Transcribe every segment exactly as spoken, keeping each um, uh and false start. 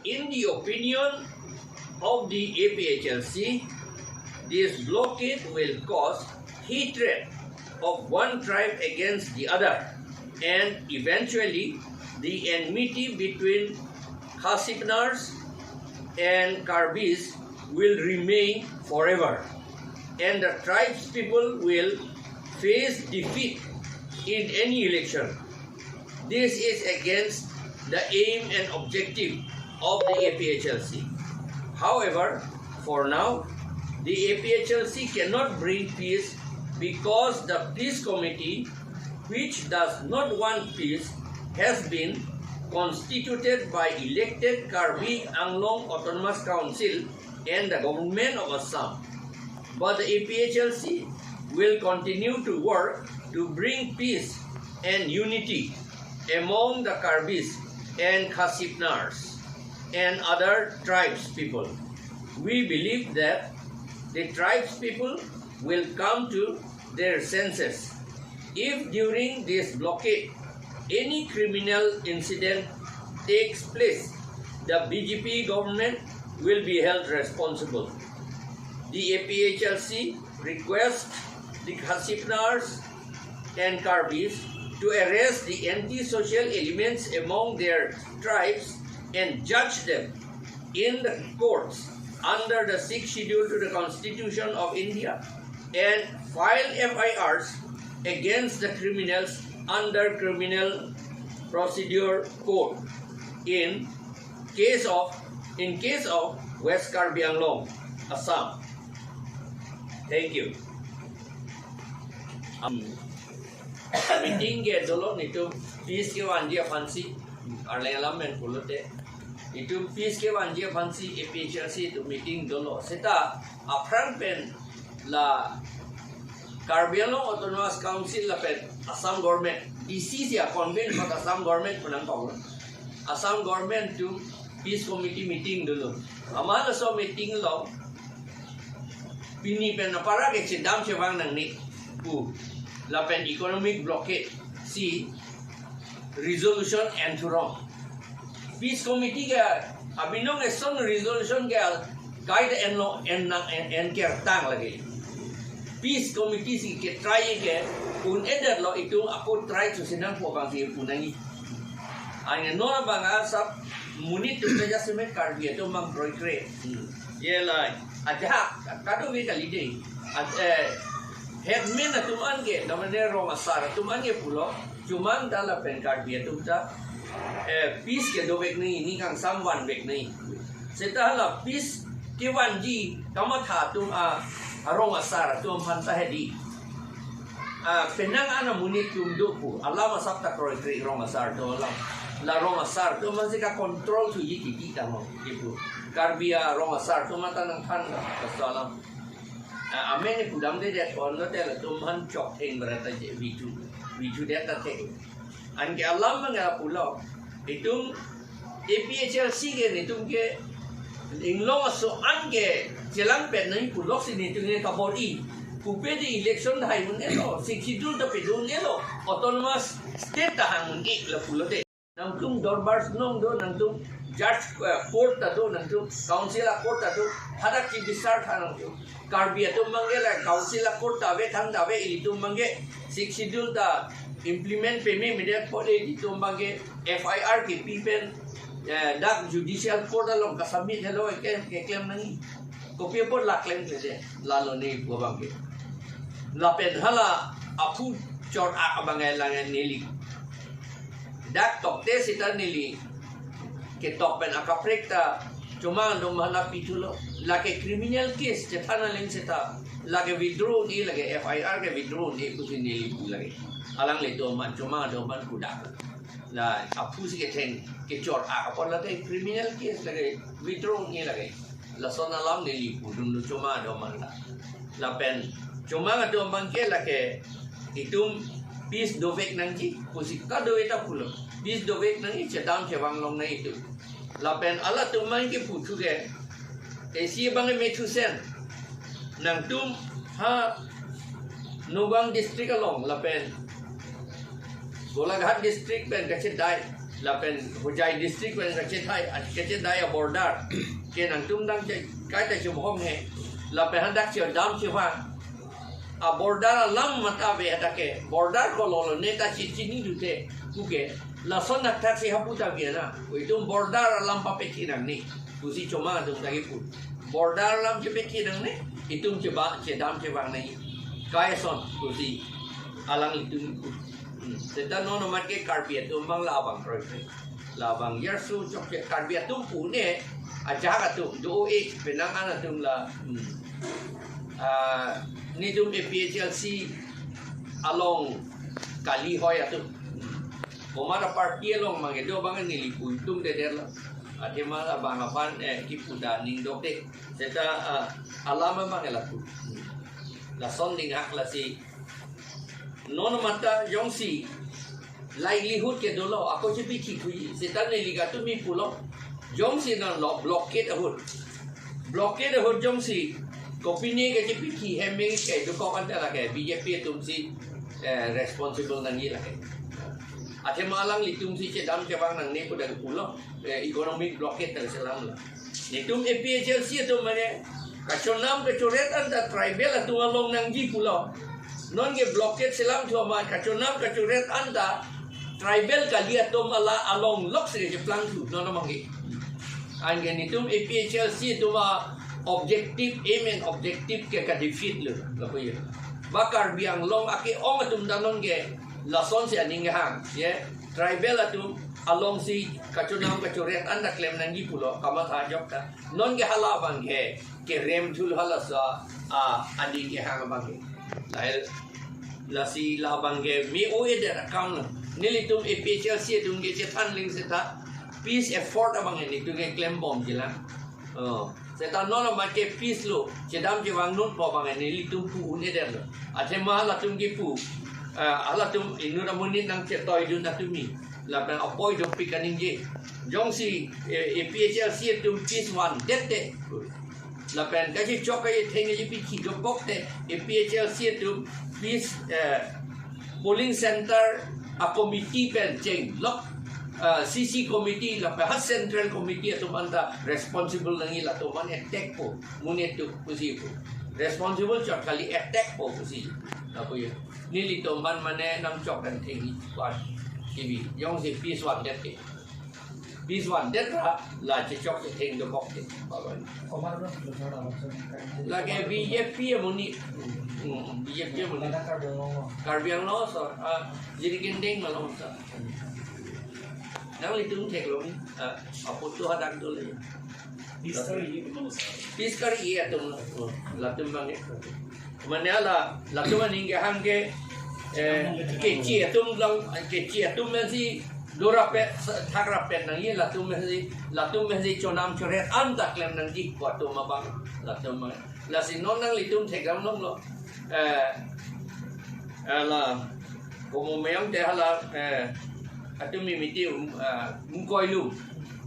In the opinion of the A P H L C, this blockade will cause hatred of one tribe against the other, and eventually the enmity between Khasi Pnars and Karbis will remain forever, and the tribes people will face defeat in any election. This is against the aim and objective of the A P H L C. However, for now, the A P H L C cannot bring peace because the peace committee, which does not want peace, has been constituted by elected Karbi Anglong Autonomous Council and the government of Assam. But the A P H L C will continue to work to bring peace and unity among the Karbis and Khasi Pnars and other tribes people. We believe that the tribes people will come to their senses. If during this blockade any criminal incident takes place, the B J P government will be held responsible. The A P H L C requests the Khasi Pnars and Karbis to arrest the anti-social elements among their tribes and judge them in the courts under the Sixth Schedule to the Constitution of India and file F I Rs against the criminals under Criminal Procedure Code in case of in case of West Karbi Anglong, Assam. Thank you. Um, meeting ke dolo, netum peace kevanji aphansi, arleng alam pen pulote, netum peace kevanji aphansi A P H L C atum meeting dolo. Seta aphrang pen la Karbi Anglong Autonomous Council lapen Assam government, D C si a-convene but Assam government pu nangpabor. Assam government atum peace committee meeting dolo. Amat laso meeting along pini pen apara ke chedam chevang nangne pu lapen economic blockade si resolution enthurong. Peace committee ke abinong eson resolution ke kaita enlo en nang en, en kertang lagi. Peace committee si ke try ke un-edetlo, itum ako try susinang po bang si punangi. Ane non abang asap monit atum ta jasemet Karbi atum abang kroikre. Hmm. Ye lai. Ajahak, kadokave kali dei. At, eh, headman atum an ke, namanya rong asar atum an ke pulo, chomang ta lapen Karbi atum ta, eh, peace ke dovek nangji, ning kangsam vanvek nangji. Seta la peace kevanji kamatha atum a, arong asar atum aphan ta hedi. Ah, penang ana monit atum do pu. Alam asap ta kroikre rong asar atum alam. La rong asar atum aphansi ka-control thuji titi tanglo, ipu. Karbi arong asar atum ta nangthan ka, kaso alam. Ah, amen ni pudamdedet, onlo te latum aphan chok theng berat aja, vithu, vithudet ta theng. Anke alam manga pulo, itum A P H L C ke netum ke inglong aso an ke chelangpet nangji puloksi netum ke kabor-i. Pupe di election hai un-elo, Sixth Schedule ta pedun-elo, autonomous state ta hang un-e la pulote. Nangtum Dorbar Shnong do, nangtum judge, eh, court ta do, nangtum council a-court ta do, hadak chibisar tha nangtum. Karbi atum abangke la council a-court ta ave, thang ta ave, ilitum abangke Sixth Schedule ta implement pememedet apot ilitum abangke F I R kepi pen, eh, dak judicial court along ka-submit helo ke, keklem nangji. Kopi apot la klemkledet, lalo ne pu abangke. Lapen hala aphu chor-ak abangke lang neli. Dak tokte seta neli ketok pen akaprek ta chomang atum aphan pithulo. Lake criminal case chethan aling seta, lake withdraw un-e, lake F I R ke withdraw un-e pusi neli pu lake. Alanglitum aphan, chomang atum aphan kudak. La aphu si ketheng kechor-ak apot lake criminal case lake withdraw un-e lake. Lason alam neli pudunlo chomang atum aphan ta. Lapen chomang atum abangke lake itum peace dovek nangji pusi kadokave ta pulo. Peace dovek nangji, chedam chevang long nangji itum. Lapen halatum abangke puthu ke, isi abangke methusen. Nangtum ha Nagaon district along lapen Golaghat district pen kachedai. Lapen Hojai district pen kachethai, kachethai a-border ke nangtum dang che kaita chubhong he. Lapen hadak chedam chevang a-border alam mata ave, hadak ke border kololo ne ta chi chini dute puke. Lason nak thak si hapu ta biana. Itum border alam papethi nangne pusi choma atum ta kipu. Border alam chepethi nangne, itum cheba chedam chevang nangji. Kai ason pusi alanglitum kipu. Hmm. Seta non amat ke Karbi atum abang la abang kroikre. La abang yarsu chokche Karbi atum pu ne, ajahak atum do-o-e penang an atum la. Hmm. Ah, netum A P H L C along kali hoi atum. Hmm. Komat a-party along mangke do abang neli pu itum deder la. Athema la abang aphan, eh, kipu ta ning dokde. Seta, ah, alam abang la pu. Hmm. Lason ninghak lasi. Non mata jongsi likelihood ke dolo, ako chepethi thuji, seta neli katumi pulo. Jongsi nang lo blockade ahut. Blockade ahut jongsi kopine ke chepethi hem me ke dokok anta lake B J P atum si, eh, responsible nangji lake. Athema alanglitum si chedam chevang nangne pu dak pulo. Eh, economic blockade ta selam lo. Netum A P H L C atum mane kachonam kachoret anta tribal atum along nangji pulo. Non ke blockade selam thu amat kachonam kachoret anta tribal kali atum ala along lok se cheplang thu non amang ke. Anke netum A P H L C atum a-objective, aim and objective ke ka-defeat lo, lapu ya. Ba Karbi Anglong ake-ong atum ta non ke lason si aning kehang, ye. Tribal atum along si kachonam kachoret anta klem nangji pulo, kamatha ajok ta. Non ke hala abang ke kerem thul hala sa, a, aning kehang abang ke. Lahai lasi la abang ke me-o-edet akam lo. Nelitum A P H L C atum ke chethan ling seta peace effort abang ke netum ke klembomji lang. Oh, seta non amat ke peace lo, chedam chevang non pu abang ke nelitum pu un-edet lo. Athema halatum kipu, ah, halatum inut amonit nangchetoidun atumi. Lapen apoi dopik kaningje. Jongsi, eh, A P H L C atum peace vandet te. Lapen kachechok kachetheng kachepethi dokok te A P H L C atum peace, eh, polling center a-committee pen chenglok, eh, C C committee lapen ha central committee atum anta responsible nangji, latum an attack po, monit atum pusi po. Responsible chot kali, attack po pusi. Lapu ya. Nelitum aphan mane nangchok kan thengji pas. Kibi, jongsi peace vandet te. Peace vandet ra, la chechok chetheng dokok te. Babai. Komat lo, lo, lo, lo, lo. Lake B J P amonit. Hmm, B J P amonit. Ladak Karbi Anglong lo. Karbi Anglong so, ah, Jirikindeng malom so. Nanglitum theklong, ah, apot tu hadak dole. Peace kari-e atum lo. Peace kari-e atum lo. Oh, latum abang ke. Mane hala, latum aning kehang ke, eh, keche atum lang, keche atum pensi dorapet, thakrapet nangji, latum pensi, latum pensi chonam choret anta klem nangji pu atum abang, latum abang. Lasi non nanglitum thekdam longlo. Eh, hala, komo meyong te hala, eh, atum mimiti, um, ah, Mukoilum.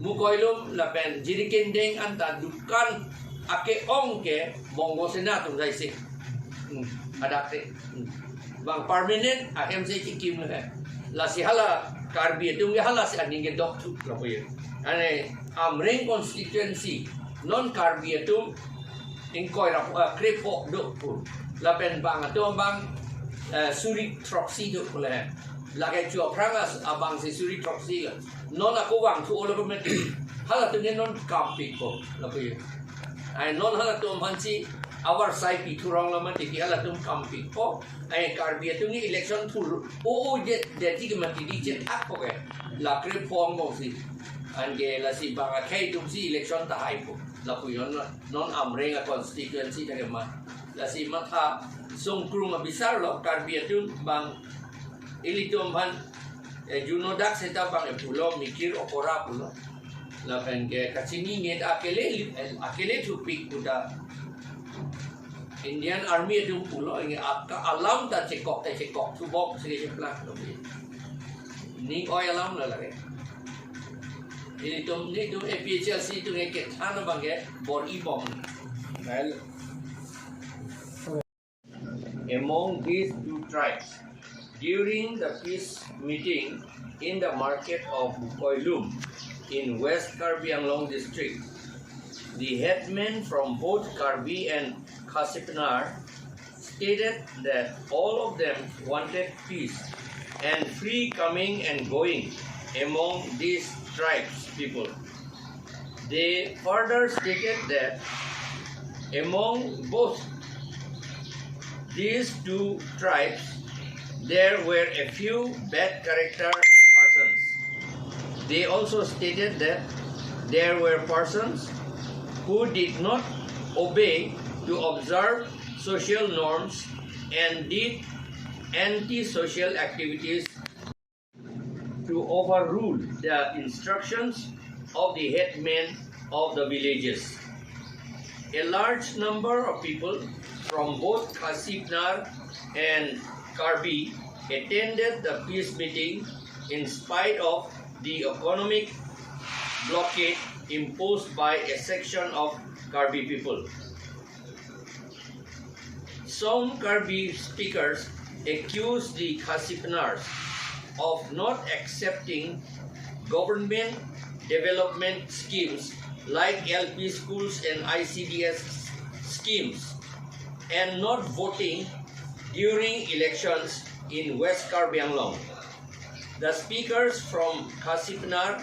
Mukoilum lapen Jirikindeng anta dukan ake-ong ke Bongo Sena atum sai se. Hmm, hadak te. Hmm. Bang permanent ahem se chikim le. Lasi hala Karbi atum ke hala si aning kedok thu lapu ya. Ane Amreng constituency non Karbi atum ingkoi rap, eh, krepho do pu. Lapen bang atum bang, eh, suri throksi do pu le. Lake chu aphrang as abang si suri throksi lo. Non ako vangthu-o lo mati. Halatum ke non kampik po lapu ya. Ai non halatum aphansi avarsai pi thurong lo mati, halatum kampik po. Ai Karbi atum ni election thur o o je deti ke mati di chethak po ke. La krepho angbong si. Anke lasi bang akhei atum si election tahai po. Lapu ya non, non Amreng a-constituency ta ke ma. Lasi matha sungkrung abisar lo Karbi atum bang ilitum aphan, eh, juno dak seta bang pulo mikir okora pulo. Lapen ke kachini nget akele, eh, akele thupik pu ta Indian Army atum pulo, inge aka alam ta chekok ta chekok thubom si cheplak lo. Ning oi alam lo lake. Ilitum, netum A P H L C atum ke kethan abang ke bor-i bom. Well, among these two tribes, During the peace meeting in the market of Bukoilum in West Karbi Anglong district, the headmen from both Karbi and Khasi Pnar stated that all of them wanted peace and free coming and going among these tribes people. They further stated that among both these two tribes, there were a few bad character persons. They also stated that there were persons who did not obey to observe social norms and did anti-social activities to overrule the instructions of the headmen of the villages. A large number of people from both Khasi Pnar and Karbi attended the peace meeting in spite of the economic blockade imposed by a section of Karbi people. Some Karbi speakers accuse the Khasi Pnars of not accepting government development schemes like L P schools and I C D S schemes and not voting during elections in West Karbi Anglong. The speakers from Khasi Pnar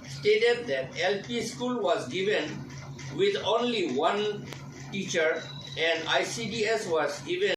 stated that L P school was given with only one teacher and I C D S was given